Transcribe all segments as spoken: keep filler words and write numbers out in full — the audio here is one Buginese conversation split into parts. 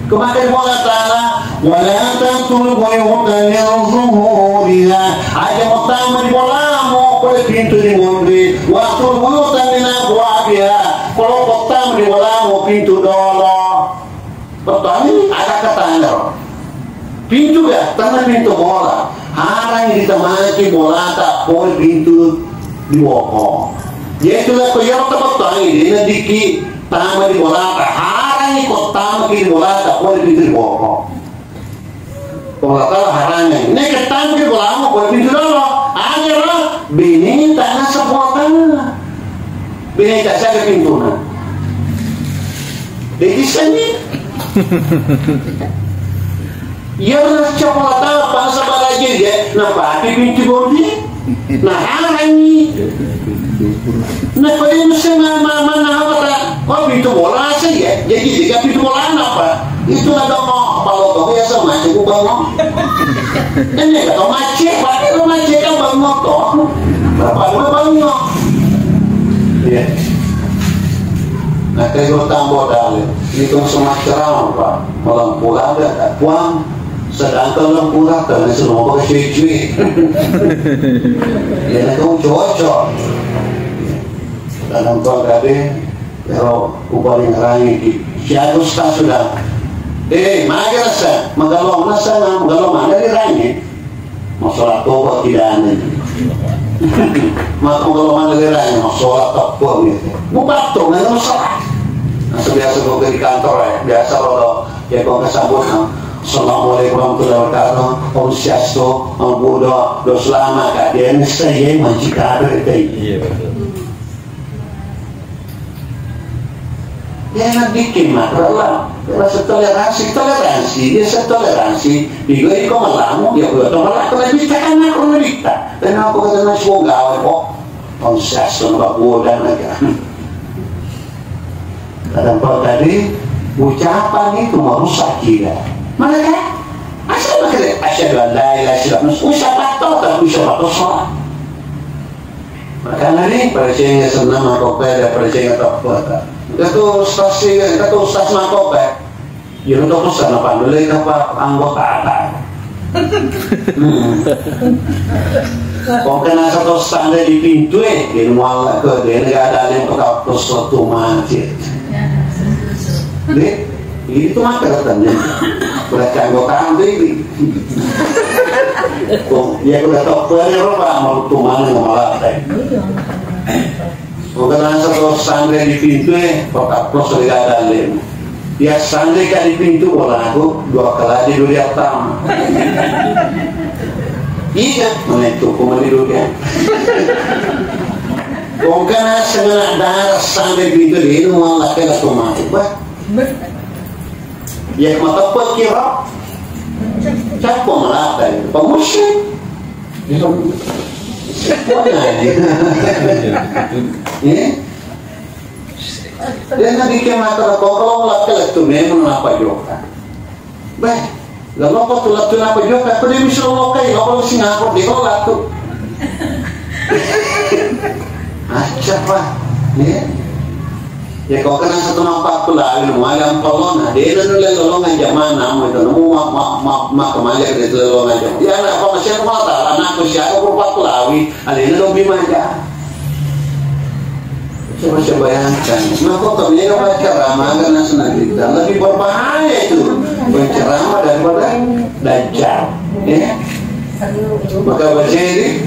Ko makkeda Puang Allah Ta'ala, "Wala tadkhulul buyuta min zuhuriha." Aja muttama di bolamu pole pintu di munri. "Wadkhulul buyuta min abwabiha." Ko muttama di bolamu pintu dolo. Bettuangi ada katanya. Pintu ga, tenna pintu bola. Harangi ditamaki bolata pole pintu di boko. Jadi tu ko iyaro tabettuangi, dena diki tama di bolata. Harangi ko tamaki di bolata pole pintu di boko. Bolata harangi. Neka tamaki di bolamu pole pintu dolo. Ada lah, bini tanah sebuah tanah. Bini tak saja pintuna. Jadi seni. Iya, nacca pole tapa, nasaba lagi, ya, napake pintu bondi. Nah, harangi. Nah, pada musim ma-, ma-, mana apa tak? Oh, pintu bola saja. Jadi, jika pintu bola apa? Itu nggak tahu mau. Kalau kau biasa macet, gua bangun. Dan dia nggak tahu macet, pakai lu macet kan bangun toh. Bapak lu bangun. Iya. Nah, kayak gua tambah dalil. Ini kan semua ceramah, Pak. Malam pula ada, tak puang. Sedangkan lemburaka, na senopa cuy-cuy. Ya, na kau cocok. Dan nonton kabe, pero upaling rangi ki. Si Agus tak sudah. Eh, maga rasa, magalong rasa, magalong mana di rangi. Masalah toba tidak ada. Maka magalong mana di rangi, masalah tepung gitu. Bukan tuh, nggak masalah. Nah, biasa gua ke di kantor ya, biasa lo Ya, kau kesambut, ha? Assalamualaikum warahmatullahi wabarakatuh. Om Swastiastu, Om Buddha, do selama, Kak. Dia ini saya maji kabar itu. Iya, betul. Ya, enak bikin, Mak. Kalau rasa toleransi, toleransi. Dia setoleransi. Juga itu malamu, ya, buat orang lain. Kalau bisa kan, aku lebih tak. Kenapa kata Mas Bogawa, kok? Om Swastiastu, Pak Buddha, mereka. Kadang-kadang tadi ucapan itu merusak jiwa. Mana kan? Asal makkeda, "Asyhadu an la ilaha illallah." Ucapan to, tapi ucapan to salah. Makanya nih, percaya senang makope, ada percaya tak apa. Itu ustaz sih, itu ustaz makope. Iyaro to pesanna panre le kapa anggota ata. Hmm. Pokokna satu sande di pintu e, di mualla ke, de' ada yang peka peso tu macet. De', itu mah katanya. Udah anggota ante ini. Oh, ya udah tahu, ya roba mau tu mana mau latih. Engka nasaba sanre di pintu e, patappulo ri dalle'. Iya sanre ka di pintu, walaku dua kalaji dua diattama. Iya, menettu ko mani dua. Engka nasaba dara sanre di pintu, de' nu mala kala to matu, bah. Iya mateppa kira. Cappa malata, pamusi. Eh? Dia nanti ke mata ko kalau melakukan itu memang apa juga. Bah, lalu apa tuh lakukan apa juga? Aku dia bisa lo kai, lo kalau Singapura dia kalau latu. Acca, Pak. Ya. Ya, kau kena satu nampak pula, ini mau agak pelona. Dia itu nulis lolongan zaman nama itu, nemu mak, mak, mak, mak kemana dia itu lolongan zaman. Ya, anak apa masih aku malah tahu, anakku siapa, aku lupa pelawi. Alena lebih manja. Coba, coba bayangkan. Nah, kok kami ini baca ramalan nasional kita lebih berbahaya itu. Berceramah daripada Dajjal. Ya. Maka baca ini,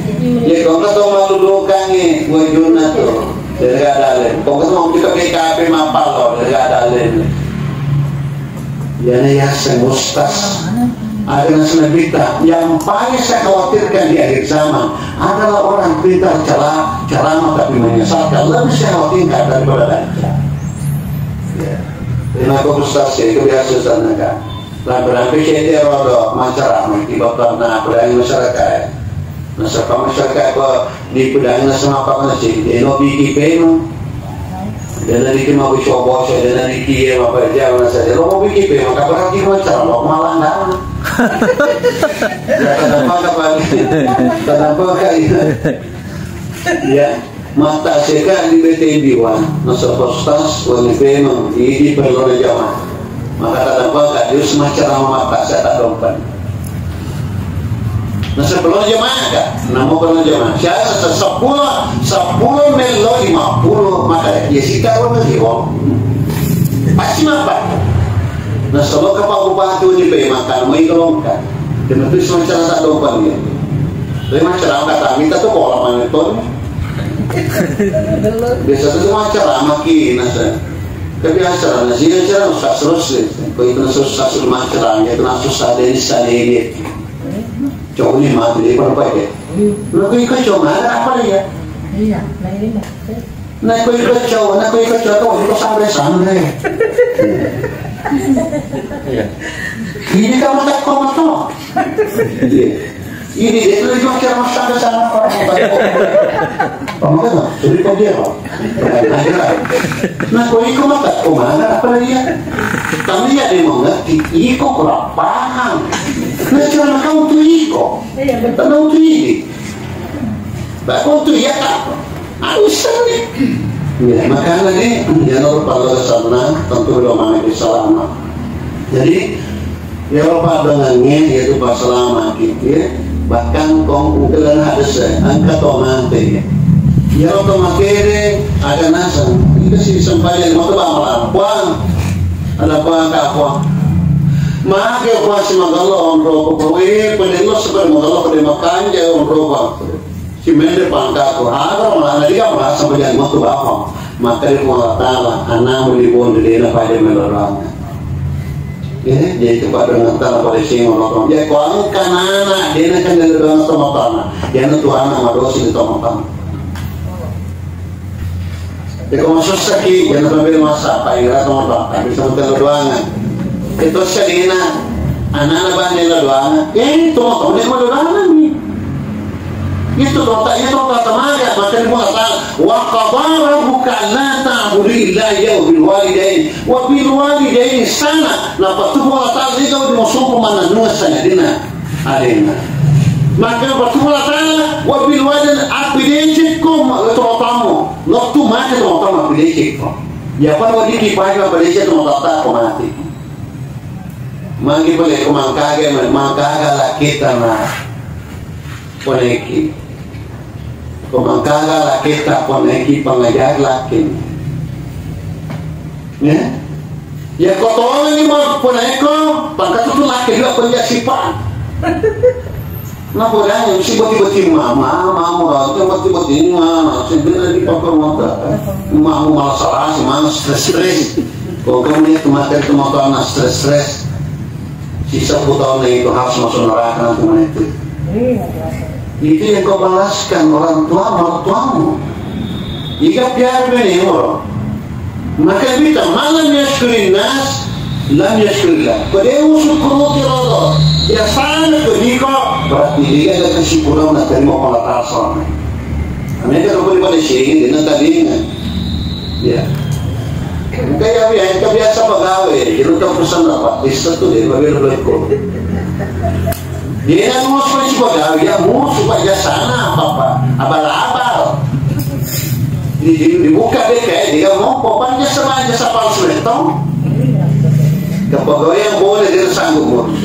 ya, kalau nggak tahu malu dokangi, wajuna tuh. Dari ada lain. Kalau nggak tahu kita P K P mapal loh, dari ada lain. Iyana yaseng ustaz. Ada nasional kita. Yang paling saya khawatirkan di akhir zaman adalah orang pintar cara, ceramah tapi menyesatkan. Lebih saya khawatirkan daripada Dajjal. Ya. Terima kasih ustaz, ya, itu biasa sana kan. Rampe-rampe kita rodo masyarakat, kita pernah berani masyarakat. Nasaba masyarakat ko dipedangi nasaba apa kana cedde no biki peno. Dena diki mau coba, dena diki ya mau kerja, mana saja lo mau biki peno, kapan lagi mau cara lo malah nggak. Ya, kenapa, kapan? Kenapa kayak gitu? Ya, mata seka di B T biwan, nasaba ustaz, wani peno, ini perlu jamaah. Maka tadampa ka dius maccarama mattasa taddompan. Na sebelum jemaah ka, namo belum jemaah. Siasa sepuluh, sepuluh melo lima puluh, maka dia sita orang lagi, oh. Pasti mapa. Na selo ka Pak Bupati di pe maka namo ikolongka. Dia betul semacam taddompan dia. Tapi maccarama kata minta tu pola mana ton. Biasa tu maccarama ki nasa. Tapi acara nasi acara usah terus deh. Kau itu nasi usah suruh macam ya, itu nasi usah ada ini sana ini. Cowok ini mati dia pernah pakai. Lo kau ikut cowok mana apa dia? Iya, nah ini mah. Nah kau ikut cowok, nah kau ikut cowok, kau ikut sampai sana deh. Iya. Ini kamu tak kau mata. Iya. Ini dia tuh cuma kira masalah sama orang. Kamu kan, jadi kau dia apa? Nah, kau ikut mata, kau mana apa dia? Kami ya dia mengerti, iko kurang paham. Nah, cara kau tuh iko. Iya, betul. Kau tuh ini. Bah, kau tuh ya tak? Harus nih. Ya, makanya nih, jangan lupa lo sana, tentu belum ada salama. Jadi, Iyaro paddangengnge iyatu pasalama ki, ya. Bahkan kong ungkelan hadese, engka to mate. Iyaro to makede, aga naseng, engka si sempajang matu bamala. Puang, ada puang ka puang. Mage puang si magello onroko, eh, pedello sebar magello pede makanja onroko. Si mende pangkako, aga malana diga merasa majang matu bapa. Maka di Puang Allah Ta'ala, anamu di bonde dena pada melorang. Eh, jadi itu pada ngetara pada sing orang. Ya, kau angka nana, dena kan dari doang sama tanah. Ya, na Tuhan nama dosi di sama tanah. Ya, kau masuk sakit, ya, na pada masa, apa yang kata sama tanah, bisa betul doangan. Itu sedina, anak-anak bandel doangan. Eh, itu mau tahu dia mau doangan nih. Itu kota, itu kota tamaga, maka di Puang Allah Ta'ala, "Wa qada rabbuka alla ta'budu illa iyyahu wa bil walidaini, wa bil walidaini ihsana." Napattu Puang Allah Ta'ala, iko di musuh pemanah nuasa dina. Adena. Maka napattu Puang Allah Ta'ala, "Wa bil walidaini," appidecekko ma-, tomotoammu. Lettu mate tomotoammu appidecekko. Ya, apa wadi kipaja appidecek tomotoatta ko mati. Magi pale ko mangkaga, mangkaga lakketa na. Poneki. Ko mangkaga lakketa poneki pangajari lakkin. Ya? Ya ko tolongi ma poneko, pangkatu tu lakke juga penjak sipa. Na podang si boti-boti mama, mama, boti-boti mama, sebenarnya di papa mata. Mama malah salah, si mama stres-stres. Ko kamu ni kematian tu mata na stres-stres. Sisa puluh tahun itu harus masuk neraka nanti menit itu. Itu yang kau balaskan orang tua, orang tuamu. Jika piara bene orang. Maka kita malam yashkurin nas, lam yashkurillah. Ko de' usyukuruki Allah. Biasana ko diko, berarti dia ada kesyukuran na terima Allah Ta'ala selama ini. Mereka tak boleh pada sini, dia tak ingat. Ya. Engka iya, iya, engka biasa pegawai, jadi tak pesan apa, di satu dia bagi lebih kok. Dia yang mau seperti pegawai, ya mau supaya sana apa-apa, abal-abal. Di, di, dibuka dia kayak, dia mau pokoknya sama aja sapal seletong. Kepegawaian boleh, dia sanggup ngurus.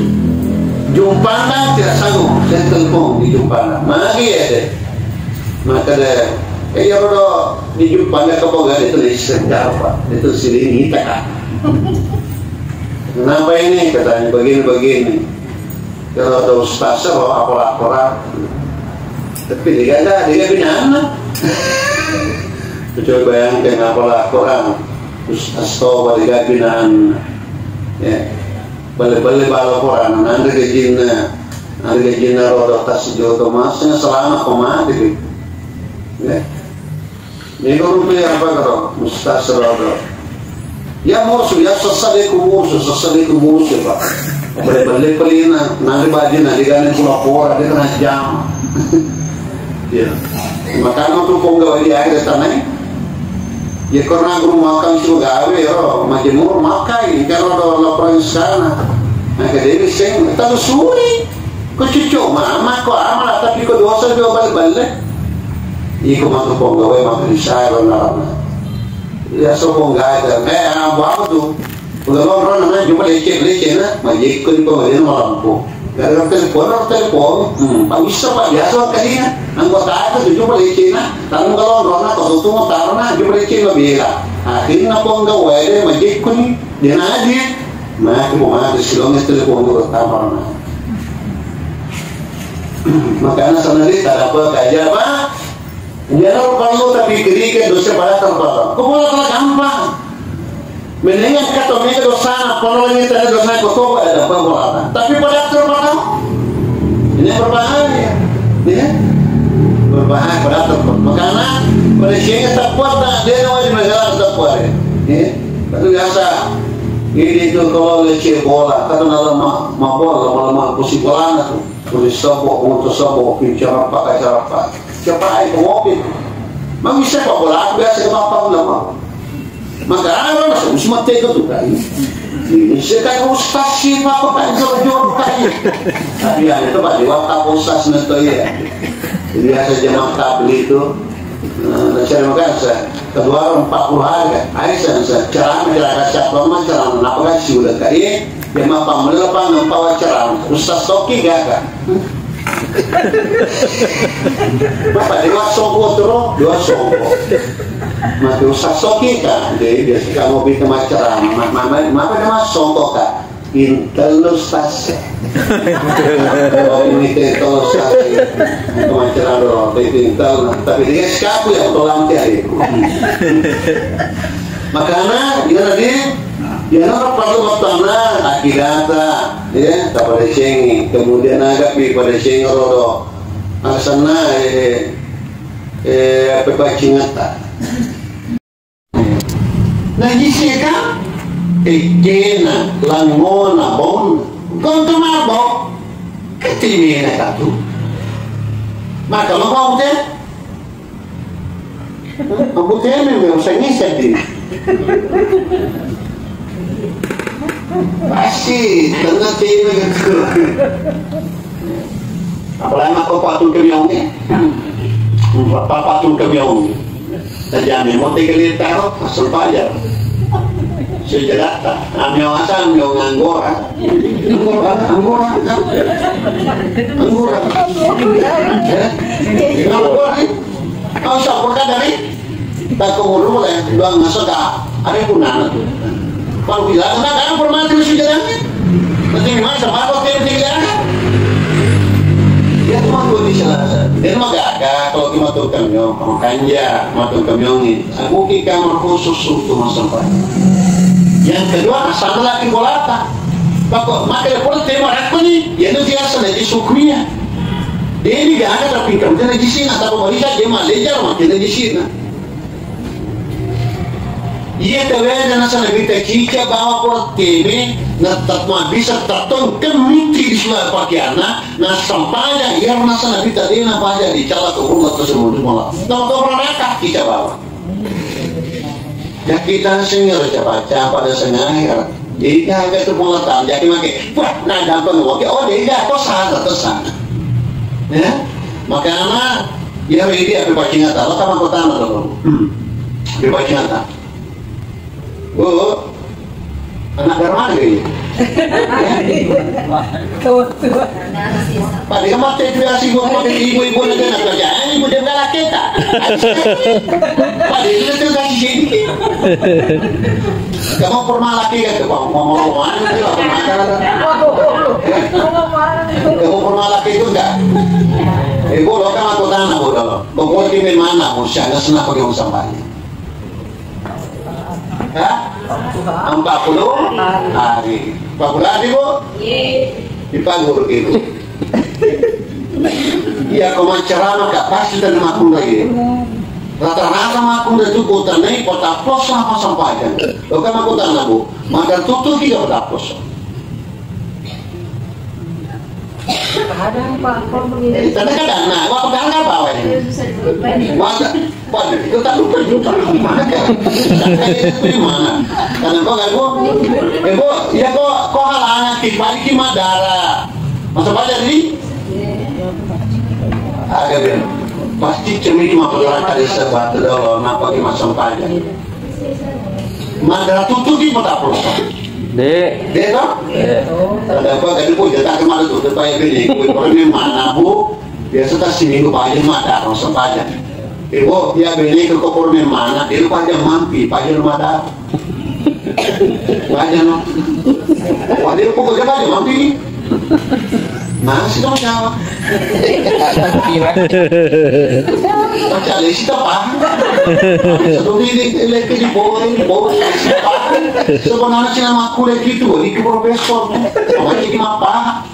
Jumpana tidak sanggup, saya telepon di Jumpana. Magi ya deh. Maka deh, eh, ya, bro, di Jumpana kepegawaian itu listrik, apa? Itu siling kita, Kak. Kenapa ini? Katanya begini-begini. Kalau ada ustaz, apa lapor-laporan. Tapi dia ada, dia binaan. Coba bayangkan apa lapor Quran. Ustaz Toba di Gabinan. Ya. Bale-bale bala Quran, nanti gajinna, nanti gajinna rodo tas joto masnya selama kemati. Ya. Ini rupiah apa karo? Ustaz rodo. Ya musuh, ya sesat ya musuh, sesat ya musuh, Pak. Bale-bale pelina, nanti bajinna, digane pura-pura, dia kena jam. Iya. Makanya tu penggawa di akhir tanah. Ya karena guru makan sudah gawe ya, majemur makai, kalau ada laporan sana. Nah, ke Dewi sing, tahu suri. Ko cucu mama, ko amal, tapi ko dosa juga balik-balik. Iko matu penggawa maka disayang narana. Ya sopong gajar, eh, apa tu? Pegawai orang mana jumpa lecet-lecet na, majekko di pegawai malampu. Gara-gara telepon, orang telepon, hmm, Pak bisa Pak biasa kalinya. Anggota itu jumpa lecet na, tanggung kalau orang na, kau tuh mau taruh na, jumpa lecet na bela. Akhirnya pun gawai deh, majekko ni, dia nanya, mati mau mati silongnya telepon gua tampar na. Makanya sana dia tak ada apa, kaja apa. Iyaro parellu tapikkirikeng dosa pada terpotong. Ko bola tala gampang. Menenga kato mega dosana, parellu ni tadi dosa ko toba ada apa bola. Tapi pada terpotong. Ini berbahaya. Ya. Berbahaya pada terpotong. Makanya pada siangnya tak kuat tak dia wajib negara tak kuat. Ya. Tapi biasa ini itu kalau lecet bola, kata nama ma bola, lama-lama pusing bola tuh. Tuli sobo, moto sobo, pincarappa, kacarappa. Siapa ai pengopi? Mang bisa apa bola aku biasa ke papa ulama. Maka ada masuk musim mati itu tuh kan. Ini saya kan ustaz sih apa kan jor-jor kan. Tapi ada itu Pak Dewa tak ustaz nanti ya. Biasa jamaah tabligh itu. Nah, saya makan saya. Kedua empat puluh hari kan. Ai saya saya ceramah ceramah siapa mah ceramah apa kan sudah kayak dia mah pamulla pang nampa wacara. Ustaz Toki gak kan? Bapak dua songko terus, dua songko. Mati Ustaz Toki kan, jadi biasa kamu bikin macara, ma- ma- ma- apa nama songko kan? Intel Ustaz. Oh, ini Intel Ustaz. Itu macara dulu, itu Intel. Tapi dia siapa yang tolong cari? Makana, iya tadi, iya naro perlu matana akidata, ya, tapadecengi. Kemudian agapi padecengi rodo. Asanna, eh, eh, pepacingatta. Najisika, eh, kena, langona, bon. Konto mabok. Ketimena katu. Maka mabok teh. Abu teme me usah ngisah di. Pasti tengah teme gitu. Apalagi aku patung kemiong ni. Bapak patung kemiong ni. Tajam ni mau tiga liter, asal pajar. Sejadata. Ami asal mi anggora. Anggora, anggora. Anggora. Ya? Anggora ni. Kau sampurkan dari tak keburu boleh dua masuk ke hari punana tu. Kalau bilang nak kan permati mesti jalan. Nanti memang sama kau tiap tiga. Ya tu mah di salah. Dia mah gak ada kalau cuma tukang nyong, makanya mah tukang nyong ni. Aku ke kamar khusus untuk masampah. Yang kedua, asal lagi bolata. Pako maka pun tema aku ni, ya itu biasa lagi sukria. Dia ini gak ada tapi kamu kena di sini atau mau bisa dia mah lejar makin di sini. Iya tawena nasana bita cica bawa porteme na tatma bisa tatong kemiti di sula pakiana na sampaja iya nasana bita dena paja di cala ke rumah tersebut malah. Tahu kau pernah nakah cica bawa. Jakitan sengir capa-capa dan sengahir. Jadi kagak tuh pengelatan. Jadi make, wah, nah gampang oke. Oh, dia jatuh sana, terus sana. Ya, makanya ya ini apa pacingan tahu sama kota mana tuh? Apa pacingan tahu? Bu, anak dari mana ini? Pada mata itu asing gua pakai ibu-ibu aja nak kerja. Eh, ibu dia galak kita. Pada itu tuh kasih sini. Kamu pernah laki kan tuh, Bang? Ngomong mana tuh, apa mana? Kamu pernah laki itu enggak? Eh, gua lo kan aku tanah, gua lo. Pokoknya di mana, gua sana, sana pakai uang sampai. Hah? Empat puluh hari. Empat puluh hari, Bu? Di Pak Guru itu. Iya, kau mau ceramah, Kak, pasti tadi makunda, ya. Rata-rata makunda itu kota naik, kota pos apa sampaikan. Lo kan aku tanya, Bu, mata tutup tidak kota pos. Kadang, Pak, kok begini? Eh, tadi kan, nah, waktu kan apa, Pak? Masa, Pak, itu tak lupa juga. Mana? Karena kok nggak, Bu? Eh, Bu, ya kok, kok halangan, Ki? Balik, Ki, madara. Masa pada di? Agak dia. Pasti cemil cuma berangkat dari sebab dulu, kenapa di masa pada? Madara tutup di kota Pulau. De'. De' to? De'. Ada apa, kada pun jatah kemana tu, tempat yang bini, kue pernah mana, Bu? Biasa tak seminggu paja mada, rasa paja. Ibu, ya bini ke kokor mana, dia paja mampi, paja mada. Paja no. Wah, dia pokoknya paja mampi ni. Nah, si dong siapa? Paja le, si apa? Sebelum ini, lagi di bawah, di bawah, si apa? Sebenarnya sih nama aku lagi itu, ini ke profesor. Sama jadi apa?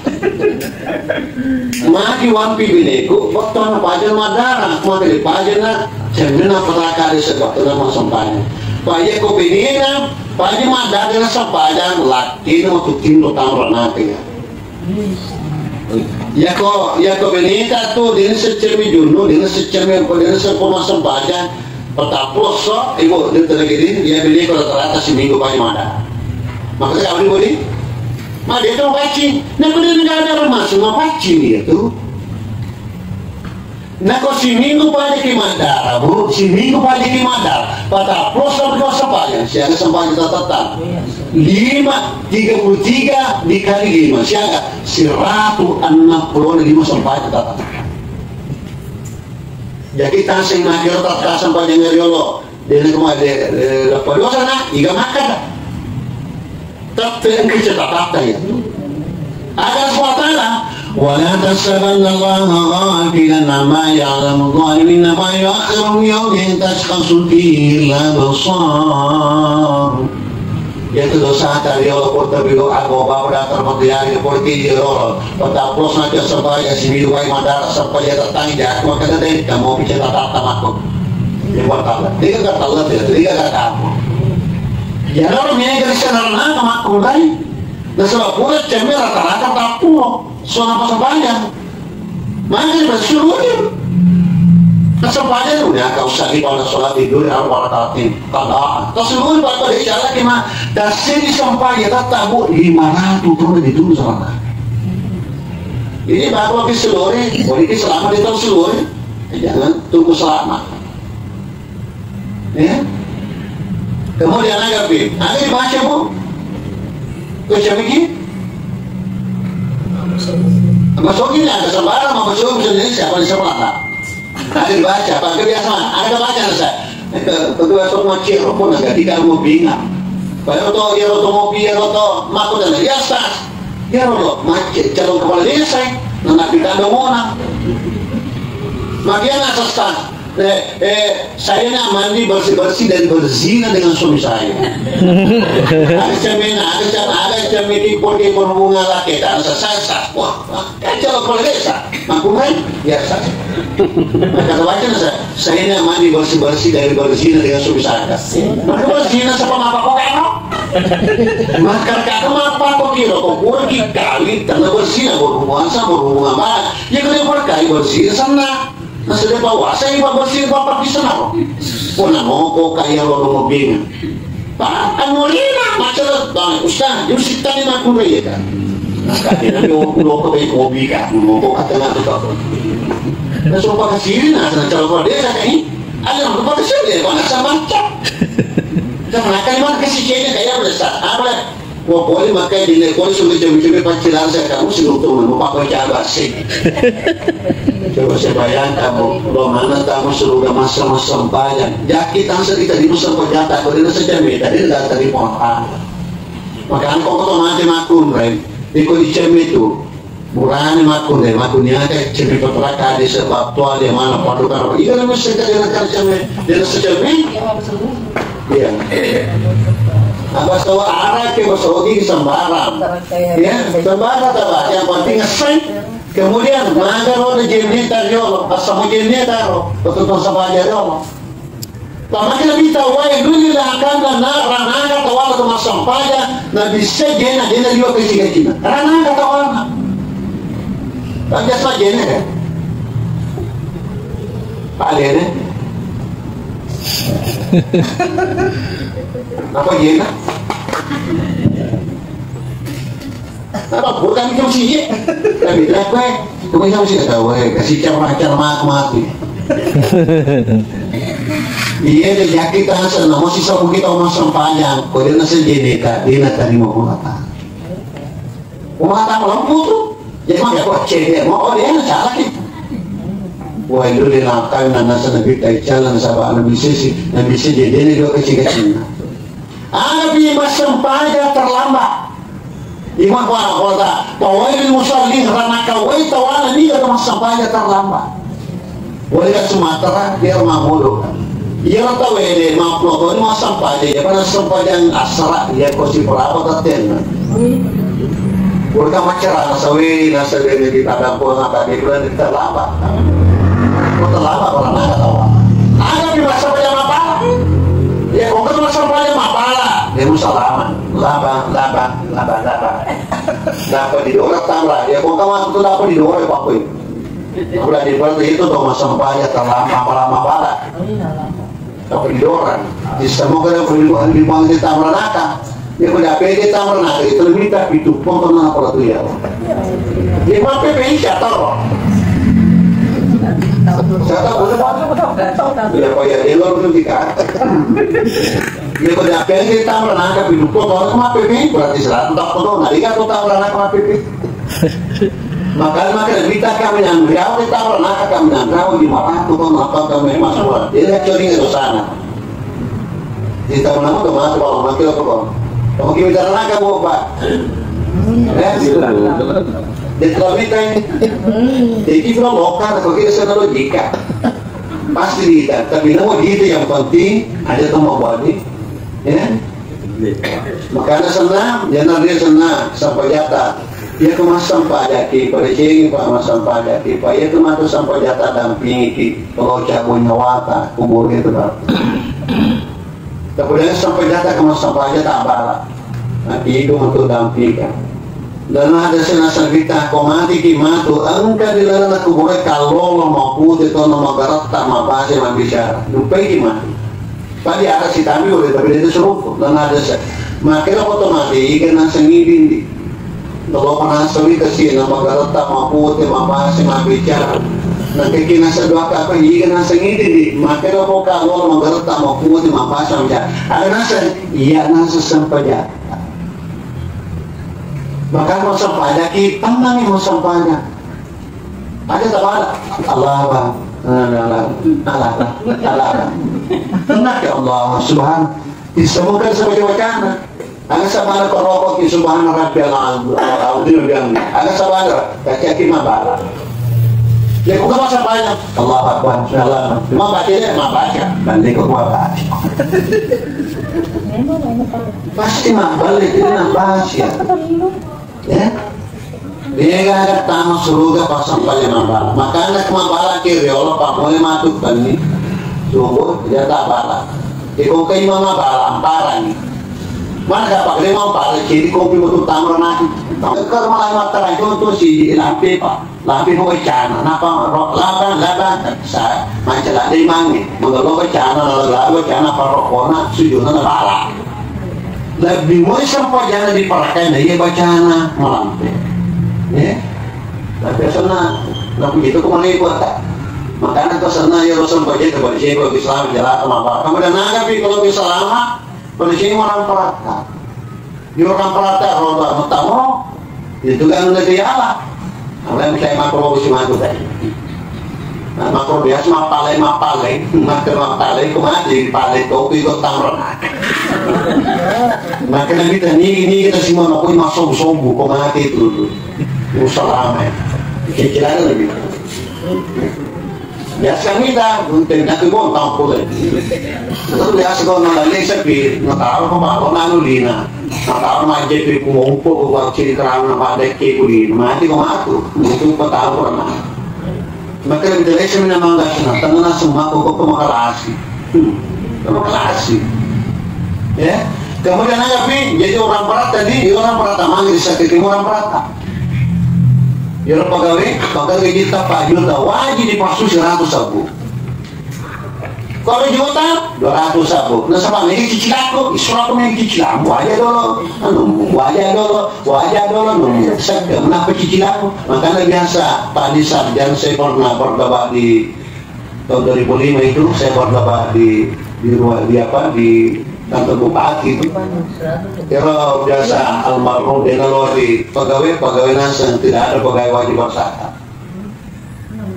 Magi wampi bineku, wettunna paja madara, magi dipajana, cemmena pataka di sebab tuna masampajang. Paja ko binena, paja madara na sampajang, latino tu tinro tamro nate ya. Yako, yako bineta tu, dina secemi junnu, dina secemi, dina sepo masampajang, Patappulo esso, ibu, di Tanah Giri, iya bini ko rata-rata seminggu paja mada. Maka kau di budi, ma dia tu paccing. Nah, kau dia negara masuk ma paccing dia tu. Nah, kau seminggu paja ki madara, Bu, seminggu paja ki madara. Patappulo esso, dua esso paja, siaga sempajang catatan. Lima, tiga puluh tiga dikali lima, siaga seratus enam puluh lima sempajang catatan. Jadi, taseng nagero tatta sampajang riolo. Dena kema-, de-, de-, leppa dosa na, iga makkada. Tapi engka cetatatta ya. Ada Allah Ta'ala, "Wa la tahsabanna Allaha ghafilan amma ya'lamu dhalimin, innama yu'akhiruhum liyawmin tashkhasu fihi al-absar." Iyatu dosata riolo, porta bilo, ako bapa datang mati hari, porti di rolo. Patappulo esso sempajang, seminggu paja madara, sempajang tatang, ja, maka tadi kamu bicara tatang aku. Ini buat Allah. Dia kata Allah, dia, dia kata aku. Ya, lalu ini dari sana apa aku, dai? Nah, sebab pura cemil rata-rata patappulo esso na sempajang. Maka bersyukur. Kesempatan udah, kau usah di pada sholat tidur, aku pada tatin. Kalau, terus lu pada jalan gimana? Dasih di sempajang, tak tahu lima ratus tahun itu sama. Ini baru habis seluruh, boleh selamat itu seluruh. Jangan tunggu selamat. Ya. Kemudian ada, Pi. Ada dibaca, Bu? Baca lagi? Masuk ini ada sembarang, masuk ini siapa di sekolah, Pak? Ada dibaca, Pak. Kebiasaan. Ada baca, saya. Kedua semua ciro pun agak tidak mau bingung. Padahal tuh, ya, tuh mau biar tuh, mako dan ya, Ustaz. Ya Allah, macet calon kepala desa, eh. Nah, kita ada mona. Makian asas, eh, eh, saya nak mandi bersih-bersih dari berzina dengan suami saya. Ada cermin, ada cermin, ada cermin di pondok berhubungan laki, tak ada sasa. Wah, wah, kan calon kepala desa. Mampu kan? Biasa. Nah, kata baca, saya, saya nak mandi bersih-bersih dari berzina dengan suami saya. Maka berzina siapa, apa kok, kan? Maka kata apa kok kira kok pergi kali karena berzina, berhubungan sama, berhubungan mana? Ya, kena berkait berzina sana. Nah, sudah bawa saya, Pak, bersih, Pak, Pak, di sana, kok. Pona moko kaya lo, lo bingung. Pak, anu lima, macam, Bang Ustaz, dia mesti tanya nak guru ya, kan? Nah, katanya, lo, lo, kok, baik hobi, kan? Lo, kok, kata nak, Pak. Nah, so, Pak, kasih, nah, sana, calon Pak, dia, kan, ini? Ada, Pak, kasih, dia, Pak, sama, Pak. Sama, kan, Pak, kasih, kayaknya, kayak, apa, Ustaz? Apa, Wa pole makkai dinne pole suruh cumi-cumi paccilang saya kamu si untung mau pakai cabai sih. Coba saya bayangkan, Bu, lo mana tamu suruh udah masa-masa sempajang. Jaki tangsa kita di musim pejata, kalau dia saja minta, dia datang di pohon. Maka angkau kau mati makun, Ren. Iko di cemi itu. Burane makkunre, makkunniaga cemmi pataraka di sebab tua dia mana paduka. Iya, nama sekali dengan cemmi, dia rasa cemmi. Iya. Apa sawa arah ke, apa sawa gigi sembarang. Ya, sembarang tak apa. Yang penting ngeseng. Kemudian, maga roda jendeta riolo, asal jendeta ro, betul-betul sabaja riolo. Pamakana mita wae luli lakana na ranaka tawala to massempajang, na bissai jena, jena liwa kecil-kecil. Ranaka tawala. Tapi biasa jena kan? Pak Dene. Apa jena? Apa bukan itu sih? Tapi lah gue, gue yang sih tahu, eh, kasih cara-cara mati. Iya, de' jaki' tasenna, mo sisau kita massempajang, ko de' nasenjene ka, de' natarima Allah Ta'ala. Umata malempu tu. Jadi maka ko cede mo, oh, dia na cara ki. Wah, itu dia nakal, na nasa nabi tai calon, sabab nabi sisi, nabi sisi, dia ni dua kecil-kecil. Ada pi massempajang terlambat. Imam wa-, wata, pawailil musallin, ranaka wai tawana niga to massempajang terlambat. Wale ka Sumatera, dia rumah bodoh. Iya, tau wede, maaf, lo, ini massempajang, ya, pada sempajang asara, ya, ko si berapa taten. Wale ka macara, nasawe, nasawe, kita ada pun, apa, di bulan terlambat. Ko terlambat, orang nggak tahu. Ada di massempajang apa? Ya, ko ke massempajang apa? Ya, musalama. Laba, laba, laba, laba. Dapat di dua orang tambah. Ya, kok kamu tuh dapat di dua orang, Pak Boy? Udah di berarti itu tuh massempajang terlambat, lama-lama banget. Dapat di dua orang. Di semua kali di, di, di, di tambah neraka. Ya, udah pede tambah neraka. Itu lebih tak itu pun pernah apa tuh ya. Di mana P P I siapa? Siapa? Boleh, Pak? Ya, Pak, ya, dia luar negeri, kan? Iya, ko dapeang kita merenangkan hidup, ko tolak mah P P, berarti seratus tak foto, nah, dia tuh tak merenangkan P P. Makanya, makanya kita kami yang jauh, kita merenangkan kami yang jauh di mana tuh, kok apa kami masuk, dia curi ke sana. Kita menang tuh masuk, kalau mati apa kok? Kamu kita merenangkan, Bu, Pak. Ya, dia telah minta ini. Jadi, kita lokal, kalau kita sana logika. Pasti diita, tapi nawa diita yang penting ada tau mabbuat ni, ya. Makana senna, jangan dia senna, sampajata. Iya ke massempajaki, pada cengeng, Pak, massempajaki, Pak. Iya ke matu sampajata dampingiki, kalau cabut nyawata, kubur itu, Pak. Tapi dia sampajata ke massempajata abala. Nah, itu untuk dampingkan. Dan ada senna sabita ko mati ki matu, engka di laleng kubure kallolo mapute tona magaretta mabase mabbicara. Dupai ki mati. Tadi ada si tami udah tapi dia suruh. Dan ada se. Makanya foto mati ikan naseng idin di. Kalau pernah seri ke sini magaretta mapute mabase mabbicara. Nah, kekina sedua kapa ikan naseng idin di. Makanya kok kallolo magaretta mapute mabase mabbicara. Ada naseng, iya naseng sampajata. Maka mau sempajang, kita nang mau sempajang. Ada tak ada? Allah, Bang. Allah, Allah, Allah, Allah. Tenang ya Allah, Subhan. Disebutkan sebagai wacana. Ada sabana perokok di Subhana Rabbiyal Azim, Azim, bilang. Ada sabana, kacaki mabala. Ya, bukan masa banyak. Allah Akbar, Allah. Cuma baca dia, mau baca. Nanti kok mau baca. Pasti mabalik, itu nang baca. Ya. Dia ada tama suruga pasang paling mabala. Makanya kemabala kiri Allah, Pak, mulai masuk kan ni. Sungguh, dia tak bala. Iko kai mama bala, amparang. Mana dapat lima amparang, jadi kopi betul tamar nasi. Kalau malah mata contoh si lampe, Pak. Lampe ko wacana, napa ro-, labang, labang, sa-, mancaji limangnge, mangolo wacana, nalala wacana, parokona, sujuna nabala. Lebbi moi sempajana di parakkainna, iya bacana, malampe. Ya. Tapi senna, naku itu kemana ibu tak? Makanya ke senna, ya, lo sempajana, coba di sini, kalau Islam, jalan, sama apa? Kamu dan naga, pi, kalau Islam, pada sini orang perakka. Di orang perata roda metamo, itu kan udah dialah. Apa yang saya makro si matu tadi. Nah, makro biasa mapalai, mapalai, makro mapalai, kok mati, palai topi, kok tamron. Makanya kita ni, ni kita semua makro masuk sobu, kok mati itu. Usaha ramai. Kira-kira lebih. Biasa mita, gunting, nanti gua tahu pula. Terus biasa gua malah lesa pi, nggak tahu apa, apa, nanu lina. Nggak tahu aja pi, ku mau upo, gua ciri kerana pada ke ku lina. Mati gua matu, itu gua tahu pernah. Maka kita lesa mina mangga sana, tengah semua kok kok makalasi. Hmm, makalasi. Ya. Kemudian ada pi, jadi orang perat tadi, orang perat mana di sakit orang perat. Iyaro pegawai, pegawai kita empat juta, wajib dipassu seratus sabbu. Kalau juta, dua ratus sabbu. Nasaba, ini cicilanku, isura aku main cicilanmu aja dulu. Anu, waja dulu, waja dulu, anu, sedang, kenapa cicilanmu? Makanya biasa, tadi sarjana saya pernah berdebat di tahun dua ribu lima itu, saya berdebat di di ruang, di apa, di kantor bupati itu. Ero biasa almarhum dia nalori pegawai, pegawai naseng, tidak ada pegawai wajib berzakat.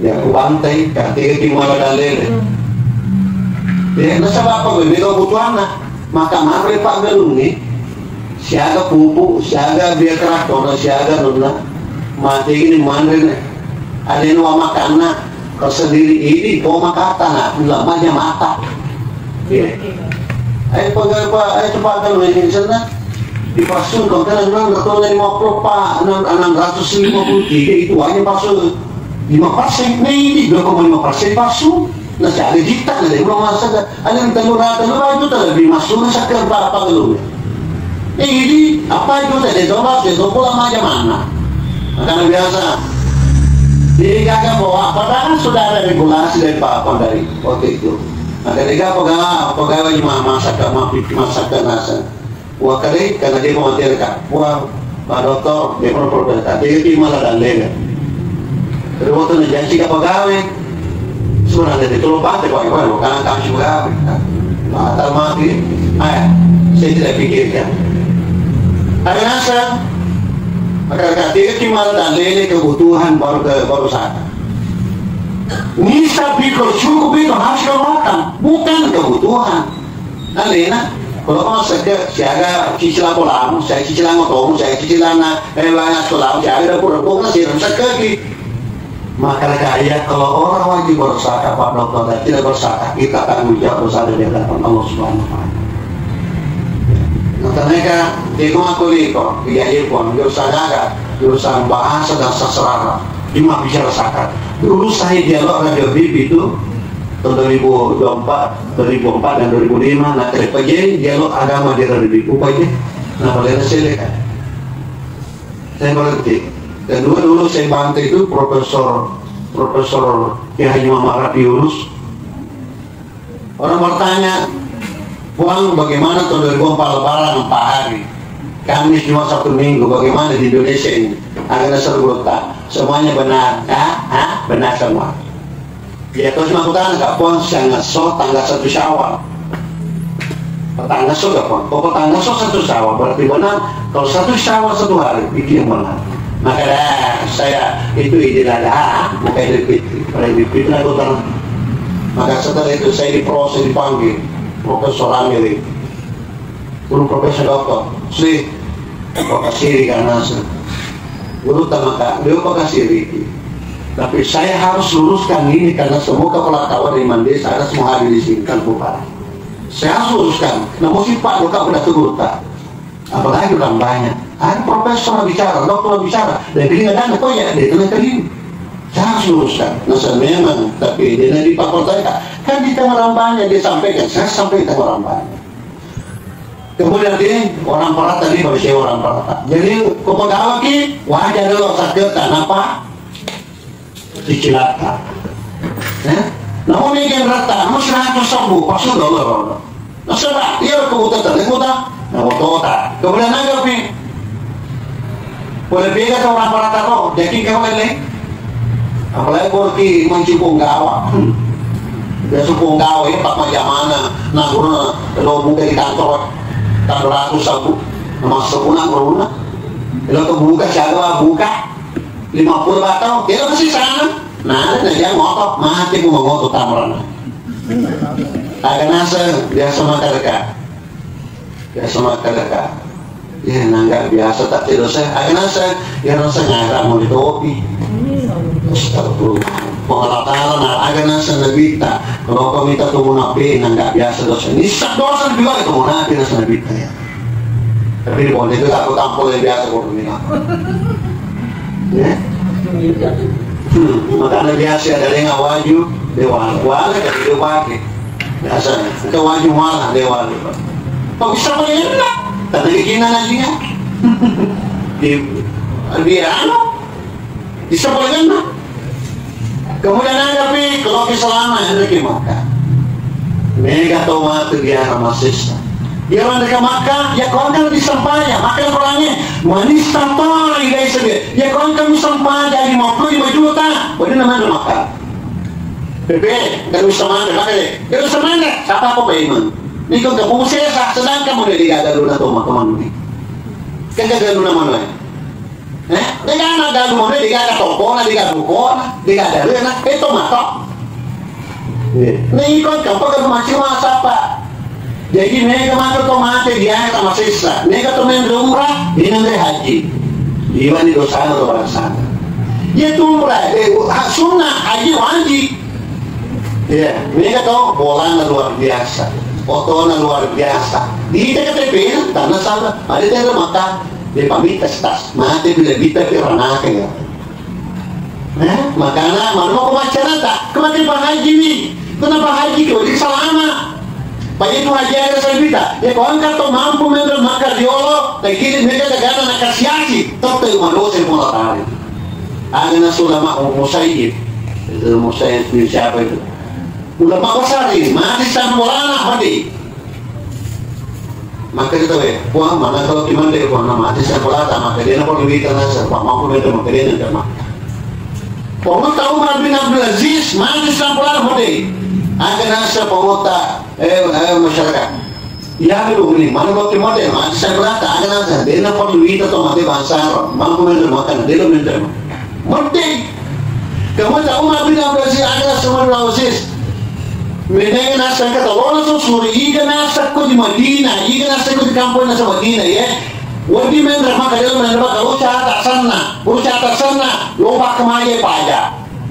Ya, ku bantai, katanya di mana dalil. Ya, nasaba apa gue, mega kebutuhanna. Maka mare Pak Galungi, siaga pupuk, siaga biaya keraton, siaga nonna. Mati ini manre ne. Ada yang mau makan, nak. Kau sendiri ini, kau makan, nak. Lemahnya mata. Iya. Ayo, pegawai, Pak, ayo, cepat, kalau ini di sana. Dipasung, kalau kan enam ratus lima puluh, Pak, enam, enam ratus lima puluh tiga itu hanya pasung lima persen. Nah, ini dua koma lima persen pasung. Nah, saya ada juta, ada yang belum masuk. Ada yang telur, ada telur, itu lebih masuk, saya kira berapa dulu. Eh, ini apa itu tadi? Coba, saya coba lama aja mana. Karena biasa. Jadi, kagak bawa, padahal sudah ada regulasi dari Pak, Pak dari waktu itu. Nah, ketika pegawai, pegawai mah masak, mah masak nasa. Wah, kali, karena dia mau tiada kak. Wah, Pak Dokter, dia pun protes. Tapi dia malah dan dia. Terus waktu ini janji ke pegawai. Sebenarnya dia tolong bantu, Pak, Iwan, karena kami juga. Batal mati. Ayah, saya tidak pikirkan. Ada rasa, maka ketika malah dan lele kebutuhan baru ke, baru sana. Nisa pikir cukup itu harus keluarkan, bukan kebutuhan. Alena, kalau kau sekke, siaga cicilan polamu, saya cicilan otomu, saya cicilan na, eh, banyak sekolah, siaga dapur, kau ngasih sekke ki. Maka kaya kalau orang wajib berzakat, Pak Dokter, dan tidak berzakat, kita tanggung jawab dosa di hadapan Allah Subhanahu wa Ta'ala. Nah, ternyata itu aku liko, iya, iya, pun, jurusan agama, jurusan bahasa dan sastra Arab. Cuma bicara zakat. Dulu saya dialog Radio Bib itu tahun dua ribu dua puluh empat, dua ribu empat dan dua ribu lima, nah, terpajai dialog agama di Radio Bib. Upaya, nah, boleh saya lihat. Saya berhenti. Kedua, dulu saya bantu itu Profesor, Profesor Kiai Muhammad Rafi Yunus. Orang bertanya, "Bang, bagaimana tahun dua ribu empat Lebaran empat hari? Kamis, Jumat, Sabtu, Minggu, bagaimana di Indonesia ini?" Agak dasar gurutta. Semuanya benar. Ah, ah, benar semua. Ya, terus aku tanya, "Kak Puang, sangaso tanggal satu Syawal." Petanggaso, Kak Puang. Kok petanggaso satu Syawal? Berarti benar. Kalau satu Syawal satu hari, itu yang benar. Maka dah, saya itu Idul Adha, bukan Idul Fitri. Pada Idul Fitri aku tenang. Maka setelah itu saya diproses, dipanggil Profesor Amir itu. Guru Profesor Doktor Sri, Pak Kasiri kan nasa. Guru Tamaka, beliau Pak Kasiri. Tapi saya harus luruskan ini karena semua kepala kawan di Mandesa ada semua hadir di sini kan bukan. Saya harus luruskan. Namun si Pak Dokter udah tegur tak. Apalagi orang banyak. Ada profesor bicara, dokter bicara. Dan dia nggak ada kok ya, dia tenang kali. Saya harus luruskan. Nah, saya memang, tapi dia nanti Pak Kota kan di tengah orang banyak dia sampaikan, saya sampaikan orang banyak. Kemudian dia orang Parata, dia manusia orang Parata. Jadi, kepegawai ki, wajar dulu sakit, kenapa? Cicilata. Ya? Namun ini yang rata, namun seratus ribu, pasal dolar. Nasaba, iya, kebutuhan, kebutuhan. Nah, kota. Kemudian nanggap nih. Boleh beda sama orang Parata kok, jadi kau lele. Apalagi kalau ki mencukung gawa. Dia sukung gawa, ya, Pak Majamana. Nah, guru, lo buka di kantor, tak beratus aku. Nama sepuna, guru, nah. Lo kebuka, siapa buka? Lima puluh batang, dia masih sana. Nah, ada dia ngotot, mati pun ngotot tamrana. Agak nasa, biasa makan dekat. Biasa makan dekat. Ya, nangga biasa tak tidur saya. Agak nasa, ya rasa ngarak mau ditopi. Astagfirullah. Pengelolaan, nah, agak nasa Nabi tak. Kalau kau minta tunggu Nabi, nangga biasa dosa. Ini sak dosa juga itu Nabi rasa Nabi tak ya. Tapi di pondok itu aku tampol yang biasa kok ini. Ya. Hmm, makanya biasa ada yang waju, dia wala, wala kan dia pakai. Biasa, itu waju wala, dia wala. Kok bisa pakai enak? Tadi gimana sih ya? Di, di anu, bisa pakai enak. Kemudian ada pi, kalau ke selama yang ke Makkah. Mega tau matu biara masessa. Biara ke Makkah, ya kau kan bisa pakai, makan orangnya. Manis tanpa ilai sebe. Ya kau kan bisa pakai lima puluh lima juta. Boleh namanya Makkah. Bebe, garu samanda, makanya, garu samanda, siapa apa payment? Niko ke musesa, sedangkan mau dari gagal luna to, maka manu ni. Kan gagal luna mana? Eh, de' gaga galu mame, de' gaga tokona, de' gaga bukona, de' gaga rena, eh, to mato. Niko ke apa garu macam apa? Jaji mega maka to mate diaga masessa, mega to menre umrah, de' nanre haji. Iwani dosana to balasanna. Iya tu umrah, eh, ha-, sunnah, haji wajib. Iya, mega to bolana luar biasa, otona luar biasa. Di K T P tanah sana, ada tenda maka dia pamita stas, mate bila bita pi ranaka ya. Eh, makana, mana mau pemacarata? Kematian Pak Haji nih. Kenapa Haji kau di salama? Pak itu Haji ada saya minta. Ya, kau angkat tuh mampu memang maka diolo, dan kini mereka tegana nak kasih aci. Tetap madosa yang mau tahu. Ada nas ulama Musayyib. Itu Musayyib bin siapa itu? Ulama besar ini, mati sampai lama mati. Maka kita we, wah, mana kalau cuman deh, wah, nama mati sampai lama, maka dia nampak duit tanah, sampai mampu dia, maka dia nanti mah. Pemutta Umar bin Abdul Aziz, mati sampai lama mati. Akan nasa pemutta, eh, eh, masyarakat. Iya, dulu ini, mana waktu mati, mati sampai lama, akan nasa, dia nampak duit atau mati bangsa, mampu dia makan, dia minta. Mati. Kemudian Umar bin Abdul Aziz, akan nasa Umar bin Abdul Aziz. Menengngi naseng kata, "Lolo susuri, iga naseng ko di Madinah, iga naseng ko di kampung naseng Madinah, ya. Wedding menre maka, de' menre maka, lo cata sanna, lo cata sanna, lo pakkamaja paja."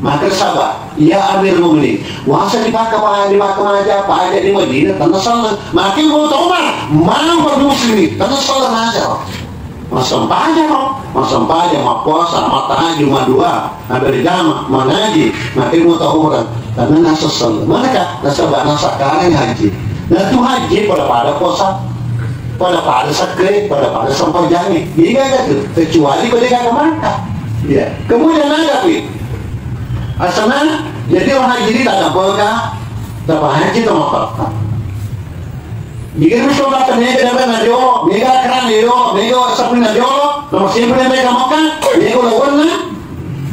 Maka saba, "Ya Amir Mukminin, wasa dipakka pa-, dipakka maja paja di Madinah, tanna sanna." Maka mau tau mah, mau bermuslim, tanna sanna aja. Massempajang, massempajang, mappuasa, mattahajud, maddua, berjamaah, mangaji, makkeda mutahurang, karena nasessel. Manakah? Nasaba nasakkareng haji. Nah, tu haji pada-pada puasa, pada-pada sekke, pada-pada sempajangnge. Jadi nggak ada tuh, kecuali pada nggak ke Makkah. Ya. Kemudian ada pi. Asana, jadi orang haji ini tak ada berkah, tak haji, tak apa. Jika mi sola tania ke dapat na jolo, mega keran na jolo, mega sapri na jolo, nomor simpri na mega makan, mega ulawanna,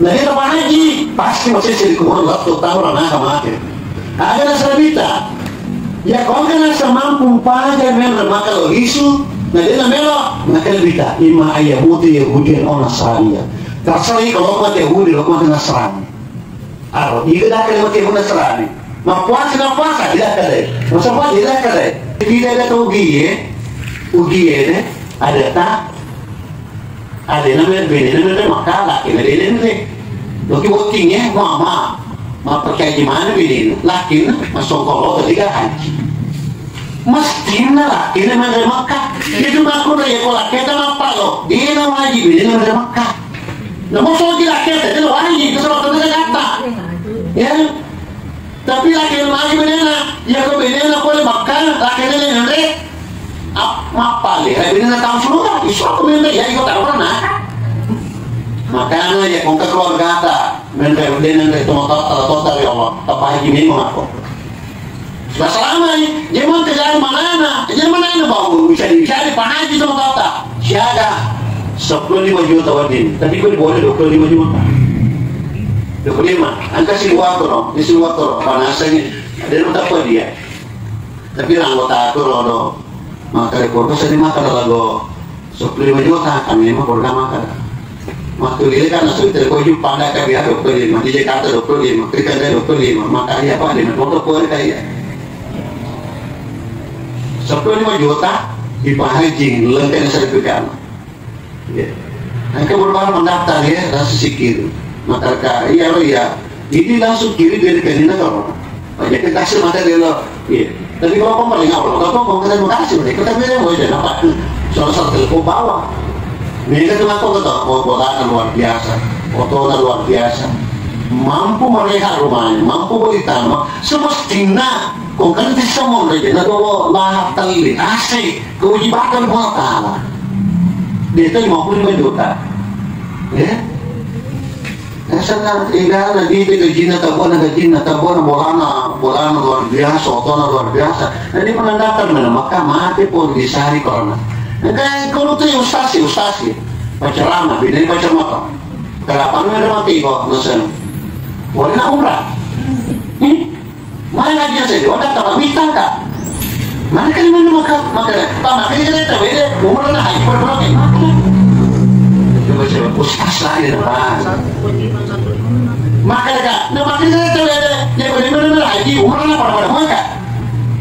na dia tempat haji, pasti masih sedikit kurang waktu tahu orang nak mati. Ada na sabita, ya kau kan asa mampu paja men maka lo isu, na dia na melo, maka bita, imma ayah mutu Yahudian ona saria. Terserah kalau kau Yahudi, lo kau Nasrani. Aro, iga dakkeda makkeda Nasrani. Mappuasa, mappuasa, iga dakkeda. Massempajang, iga dakkeda. Tidak ada tau ugie, ugie de, ada tak? Ada nama bene nama de makala, kena bene nama de. Loki botting ya, mama. Mappakai gimana bene? Lakin masongkolo tadi kan haji. Mestina lakin nama de Makkah. Itu makanya ya kalau kita apa lo? Dia nama haji bene nama de Makkah. Namo soji lakketta, itu wajib, itu salah satu kata. Ya. Tapi laki lagi benena, ya ko benena pole Makkah, laki nene nere. Ap-, mappale, eh, benena tahu semua, isu aku benena, ya, ikut tahu mana. Makanya ya, kongka keluarga ta, benena, benena, itu motor, kalau total ya Allah, apa haji memang aku. Masalahna, je mangka jari manana, jari manana bau, bisa, bisa dipahaji sama kata. Siaga sepuluh lima juta wedding, tapi kau boleh dua puluh lima juta. Dua puluh lima, angka si waktu no, di si waktu no, panasnya, ada yang tak dia. Tapi anggota aku rodo, maka ada kursus ini maka ada lagu. Sepuluh lima juta, kami mah program makan. Waktu dia kan langsung telepon juga pada kami ada dua puluh lima, di Jakarta dua puluh lima, di Kanada dua puluh lima, maka dia apa, dia mau dua puluh kaya. Sepuluh lima juta, dipahaji, lengkap sertifikat. Ya. Angka berubah mendaftar ya, rasa sikit. Maka iya, iya. Jadi langsung kirim dari Kanina kalau. Banyak kita kasih mata dia loh. Iya. Tapi kalau kau paling awal, kalau kau mau terima kasih, mereka tapi dia mau aja dapat. Salah satu telepon bawah. Mereka tuh ngaku kata, oh, bolana luar biasa, fotonya luar biasa. Mampu mereka rumahnya, mampu beli tanah. Semestinya, kau kan bisa mau aja, nah, kalau lahap tali, asik, kewajiban Allah Ta'ala. Dia itu lima puluh lima juta. Ya. Nasana, igana, dite gajinna, tabona gajinna, tabona bolana, bolana luar biasa, otona luar biasa. Jadi menandakan mana maka mati pun disari corona. Kayak kalau tuh ustasi, ustasi, pacarama, bini pacar mata. Kenapa lu ada mati kok, nasana? Boleh nak umrah? Hmm? Mana ngaji saya, wah, tak tahu, minta tak? Mana kali mana maka, maka, Pak, maka ini kita tahu ini, umur anak haji, berapa lagi? Maka. Coba saya, ustaz lah ini, Pak. Maka, Kak, nah, maka ini kita tahu ini, dia bagaimana haji, umur anak pada, pada, maka.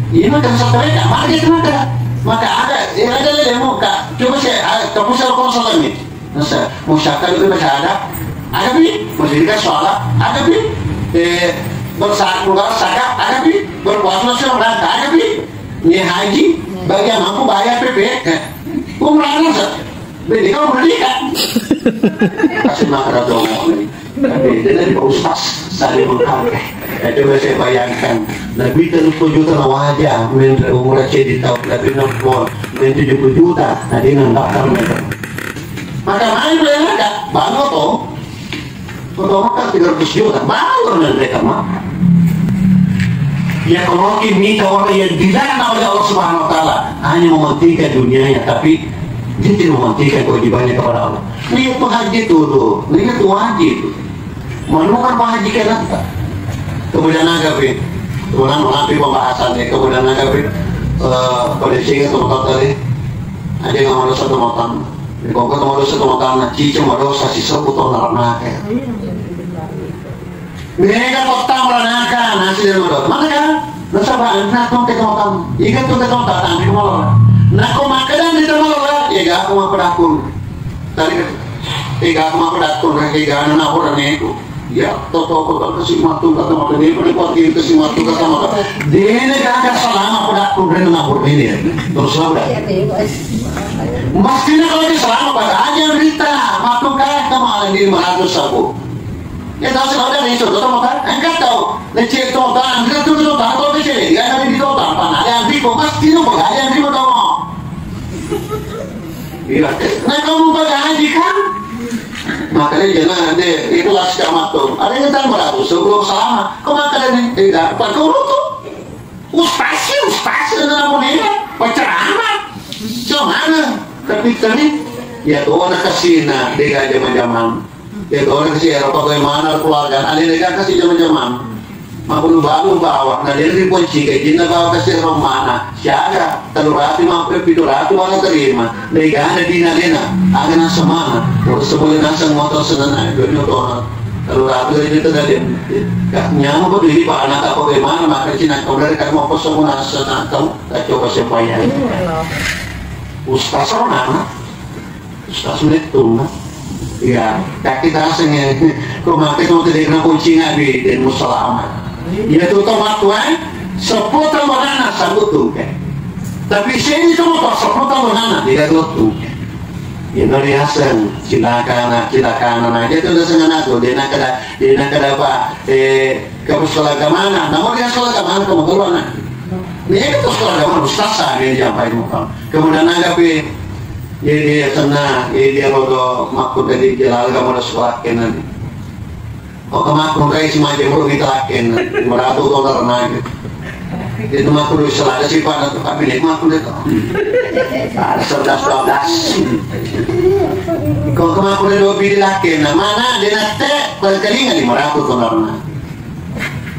Ini mah kan satu mereka, maka itu maka. Maka ada, ya ada lagi yang mau, Kak. Coba saya, ah, kamu saya kalau salah nih. Nasa, musyakkar itu masih ada. Ada pi, masih dikasih sholat. Ada pi, eh, bersa-, berzakat. Ada pi, berpuasa Ramadan. Ada pi, ini haji, bagi yang mampu bayar P P. Eh, umrah nasa. Beda kau bernikah. Kasih makan atau mau. Tapi dia dari Pak Ustaz, saling menghargai. Ya, coba saya bayangkan, Nabi tellu puluh juta na wajah, main umrah saya di tahun Nabi Nabi, main tujuh puluh juta, tadi nang daftar mereka. Maka main mereka, bangun tuh, Kota Mekah tiga ratus juta, baru nanti ke Mekah. Ya, kalau kita minta orang yang dilarang oleh Allah Subhanahu wa Ta'ala, hanya mementingkan dunianya, tapi dia tidak mementingkan kewajibannya kepada Allah. Niat tuh haji tuh, tuh. Niat tuh wajib. Menemukan Pak Haji Kenanta. Kemudian naga pi, kemudian mengambil pembahasannya, kemudian naga pi, eh, pada sehingga teman-teman tadi, aja nggak madosa teman-teman. Di pokok teman dosa teman-teman, cici madosa si sebut orang neraka. Beda kota meranaka, nasi dan madosa. Mana kan? Nasaba anna tong ke tong tang. Iga tong ke tong tang, di malola. Nako makkeda di malola, iga aku mappedakkun. Tadi, iga aku mappedakkun, iga ana napur neku. Ya, toto ko kasi matu kata maka ni, pada kuat ini kasi matu kata maka. Dene gaga salama pedakkun, dene napur ini. Terus apa? Mastina kalau dia salama pada aja berita, matu kata malah di meratus sabu. Ya, tahu sih, udah, itu, tahu, tahu, kan? Enggak tahu. Lecet, tahu, kan? Enggak tahu, tahu, tahu, tahu, lecet. Enggak ada di tahu, tahu, apa? Ada yang di kok, pasti lu, enggak ada yang di kok, tahu. Iya. Nah, kamu pada haji, kan? Makanya jangan ada ikhlas sama tuh. Ada yang tambah tuh, sebelum sama. Kok makan ini? Tidak, pakai urut tuh. Ustaz sih, ustaz, dengan apa nih? Penceramah. Cuma, tapi tadi, ya, tuh, anak kasih, nah, dia gak jama-jama. Ya, orang si Eropa bagaimana keluarga, ada yang kasih zaman-zaman. Mabulu balu bawa, nah, dia ribuan cika, jinna bawa kasih Eropa mana? Siaga, telur ratu, mampu pitu ratu, mana terima. Lega ada di nalena, ada nasa mana? Terus sebulan nasa motor senang, ayo, dua juta orang. Telur ratu ini tuh dari, nyamu kok diri, Pak, anak apa bagaimana? Maka Cina, kau dari kamu apa semua nasa, nah, kamu, tak coba siapa ya? Ustaz mana? Ustaz Metung, nah. Iya, kaki taseng ya. Kok makai tuh tadi kena kucing abi dan musalama. Iya tuh toh waktu eh. Sepuluh tahun anak sabut tuh kan. Tapi sini tuh mau sepuluh tahun anak tidak tuh tuh. Ya dari hasil cilaka anak, cilaka anak aja tuh udah sengaja tuh. Dia nak ada, dia nak ada apa? Eh, kamu sekolah ke mana? Namun dia sekolah ke mana? Kamu keluar nak. Ini itu sekolah ke mana? Ustaz saya dia jampai muka. Kemudian ada pi Jadi, ya, tenang. Jadi, dia rodo makku dari jalal kamu ada surat kenan. Kok kemaku kai si maje bro kita laken. Meratu to karena. Itu makku dulu selada sih pada tuh kabinet makku deh tuh. Ada sebelas dua belas. Kok kemaku dari dua pilih laken. Nah, mana dia nate? Kali-kali nggak lima ratus to karena.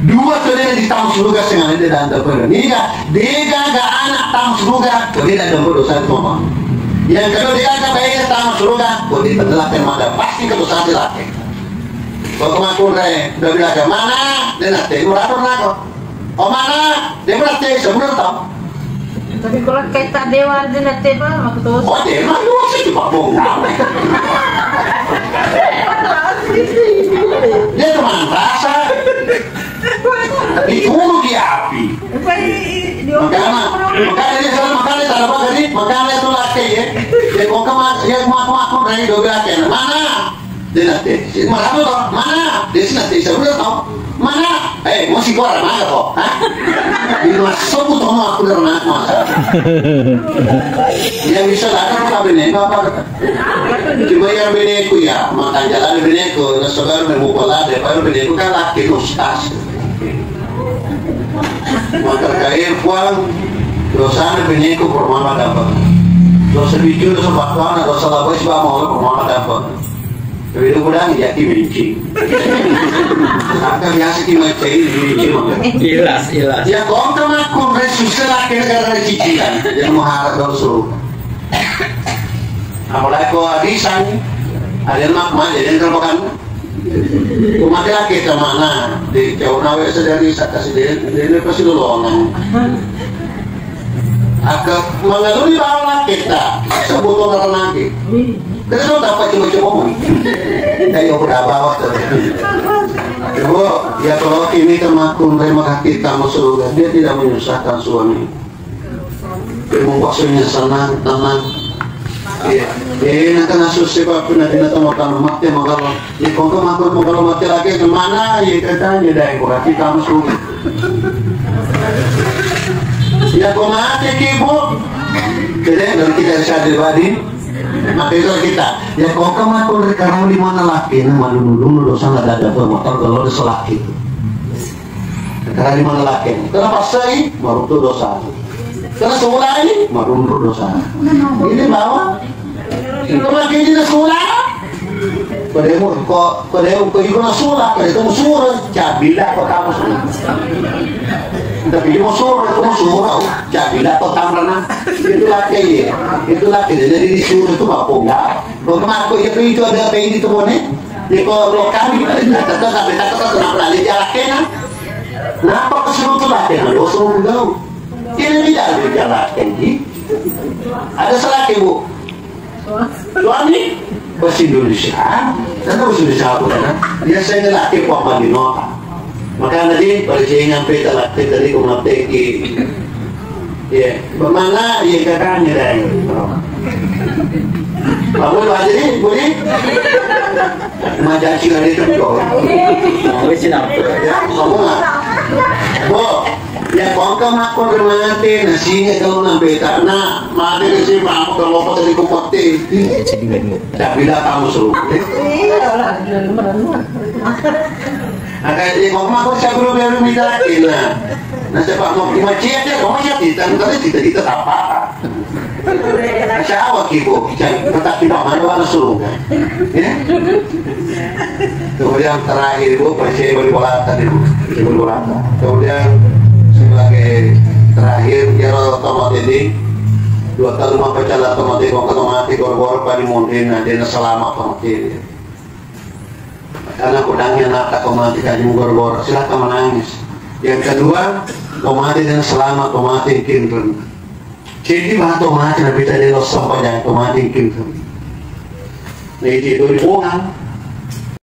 Dua tu dia di tamu suruga sengana dia dan tak pernah. Niga, dia gaga anak tamu suruga, tu dia dan berdosa tu apa? Yang kedua dia gaga baiknya tamu suruga, tu dia tenggelam yang mana pasti ke dosa dia lagi. Kau kemaku rai, udah bilang ke mana? Dia nak tengok lapor nak kau. Oh mana? Dia berarti sebenar tau. Tapi kalau kita dewa aja nanti apa? Waktu Oh, dia mah lu sih cuma bongkar. Dia cuma rasa. Ditunggu di api. Makanya, makanya dia selalu makanya tak apa tadi, makanya itu laki ya. Dia kok kemas, dia mau aku dari dua belas ya. Mana? Dia nanti, mana tu tau? Mana? Dia sih nanti, saya udah tau. Mana? Eh, mau si gua mana tau? Hah? Di masuk tu tau aku dah nak masa. Yang bisa datang apa bini apa? Cuma yang biniku ya, makan jalan biniku, nah saudara mau pola deh, baru biniku kan laki ustaz. Maka kaya puang, dosana biniku permana dapat. Dosa bijur, dosa batuana, dosa labai sebab mau permana dapat. Tapi itu udah jadi benci. Maka biasa ki macai benci maka. Ilas, ilas. Ya kau kan aku resusela kira-kira cicilan. Yang mengharap dosu. Apalagi kau hadisan, ada yang mak manja yang terbakan. Umat laki kemana? Di jauh nawe sedari saka siden, dia pasti lolongan. Aka mengalami bawa laki ta sebut orang lagi. Kita tahu tak apa cuma-cuma. Ayo udah bawa tuh. Ibu, ya kalau ini teman kunre maka kita masuk surga, dia tidak menyusahkan suami. Membuat suaminya senang, tenang. Iya. Eh, nanti nasus sebab pernah dina tama tama mati magalo. Di kongko mati magalo mati lagi kemana? Iya katanya dai kurati kamu suami. Ya kau mati kibu. Jadi dari kita sadar badi. Maka itu kita. Ya kongko mati karena di mana laki, nah malu dulu dosa nggak ada motor kalau ada selaki. Karena di mana laki, karena pasai baru tuh dosa. Karena sekolah ini baru tuh dosa. Ini bawa. Karena laki ini sekolah. Pada mau kok, pada mau kok juga sekolah, pada itu musuh. Cabila kok kamu sekolah. Tapi dia musuh, itu musuh. Cabila kok kamu. Itulah kayak, itulah kayak jadi disuruh itu apa enggak? Kok aku itu ada apa ini tuh nih? Ya kalau kami tetap sampai tetap kenapa lagi jalan kena? Kenapa kesuruh tuh lah kena dosa enggak? Ini tidak ada jalan kayak gini. Ada salah ke bu? Suami bahasa Indonesia, karena bahasa Indonesia apa kan? Biasanya laki apa di nota. Makanya di pada saya nyampe ke laki tadi kau mati. Iya, bemana iya kakaknya dai. Kamu lu aja nih, Budi. Maja sih ada itu kok. Wis sinampe. Ya, kamu lah. Bo, ya kongka makko mati, nah singe kalau nampe tak, nah mati ke sini, kamu kalau kau tadi kau mati. Tapi dah kamu suruh. Nah, kayak di mama kok saya belum baru minta lagi, nah. Nah, siapa mau di masjid ya, kau masjid kita, tadi kita, kita apa? Masya Allah, Ibu, jangan tetap tidak mana warna surga. Ya? Kemudian terakhir, Ibu, saya beri bola tadi, Bu. Saya beri bola. Kemudian sebagai terakhir, ya Allah, tomat ini, dua kali mau pecah lah tomat ini, kau kata mati, gor-gor, pada mungkin, nah, dia selamat tomat ini. Karena kudangnya nak tak tomat ini, kaji gor-gor, silakan menangis. Yang kedua, tomat ini selamat, tomat ini kinten. Jadi, matu mati, Nabi tadi lo sampai jangan mati, gitu. Nah, itu, itu dibuang.